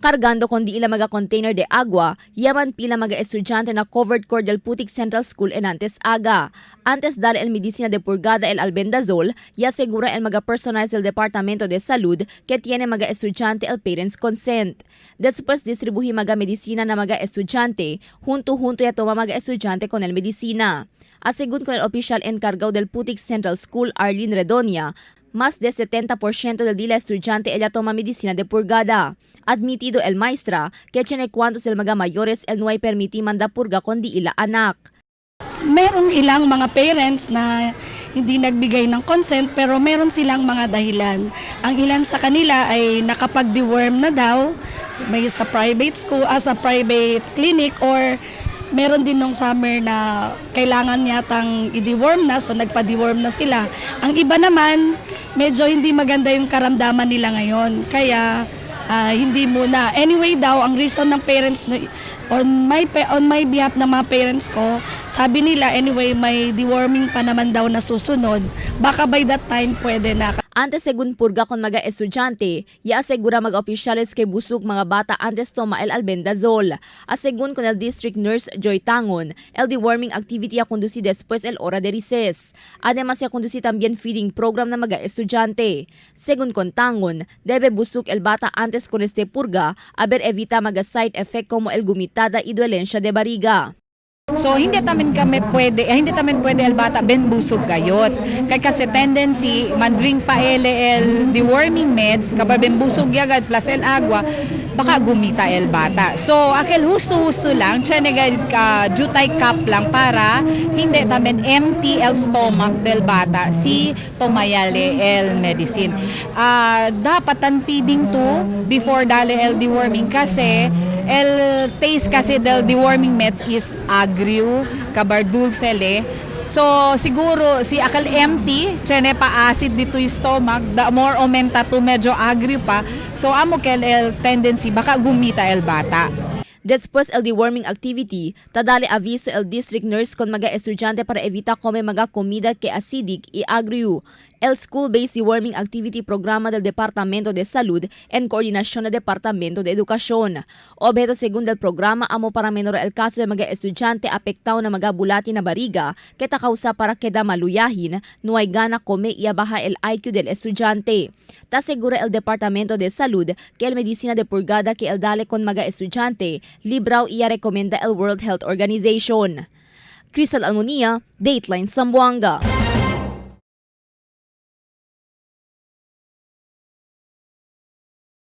Cargando con di ila mga container de agua, yaman pila mga estudyante na covered court del Putik Central School en antes aga. Antes dar el medicina de purgada el albendazol, y asegura el mga personal del Departamento de Salud que tiene mga estudyante el parents consent. Después distribuir mga medicina na mga estudyante, junto-junto ya toma mga estudyante con el medicina. Asegun con el oficial encargado del Putik Central School, Arlene Redonia, más de 70% del dila estudyante ella toma medicina de purgada. Admitido el maestra que tiene cuantos el mga mayores el no hay permiti manda purga con di ila anak. Merong ilang mga parents na hindi nagbigay ng consent pero meron silang mga dahilan. Ang ilan sa kanila ay nakapag-deworm na daw, may sa private school, sa private clinic or meron din nung summer na kailangan yatang i-deworm na, so nagpa-deworm na sila. Ang iba naman, medyo hindi maganda yung karamdaman nila ngayon. Kaya hindi muna. Anyway daw, ang reason ng parents on my behalf ng mga parents ko, sabi nila anyway may deworming pa naman daw na susunod. Baka by that time pwede na. Antes según purga con mga estudyante, ya asegura mga opisyales kay busog mga bata antes toma el albendazol. Asegun con el district nurse Joy Tangon, el deworming activity a conduci después el hora de recess. Además ya conduci también feeding program na mga estudyante. Según con Tangon, debe busog el bata antes con este purga, a ber evita mga side effect como el gumitada y dolencia de barriga. So hindi tamen kami pwede, eh, hindi tamen pwede el bata ben busog gayot. Kay kasi tendency man drink pa el el deworming meds kabar ben busog yagad plus el agua baka gumita el bata. So akel husto-husto lang tiyan ka jutay cup lang para hindi tamen empty el stomach del bata si tomayale el medicine. Dapat tan feeding to before dale el deworming kasi el taste kasi del deworming meds is agrio, kabar dulce le. So siguro si akal empty, tiene pa acid dito yung stomach, the more aumenta to medyo agrio pa. So amo kel el tendency baka gumita el bata. Después el deworming activity, tadali aviso el district nurse con mga estudyante para evita come mga comida que acidic y agrio. El school-based deworming activity programa del Departamento de Salud en coordinación del Departamento de Educación. Objeto según del programa amo para menor el caso de mga estudyante apektado na mga bulati na bariga que ta causa para queda maluyahin, no hay gana come y baja el IQ del estudyante. Ta segura el Departamento de Salud que el medicina de purgada que el dale con mga estudyante, libraw iya recomienda el World Health Organization. Crystal Almonia, Dateline Zamboanga.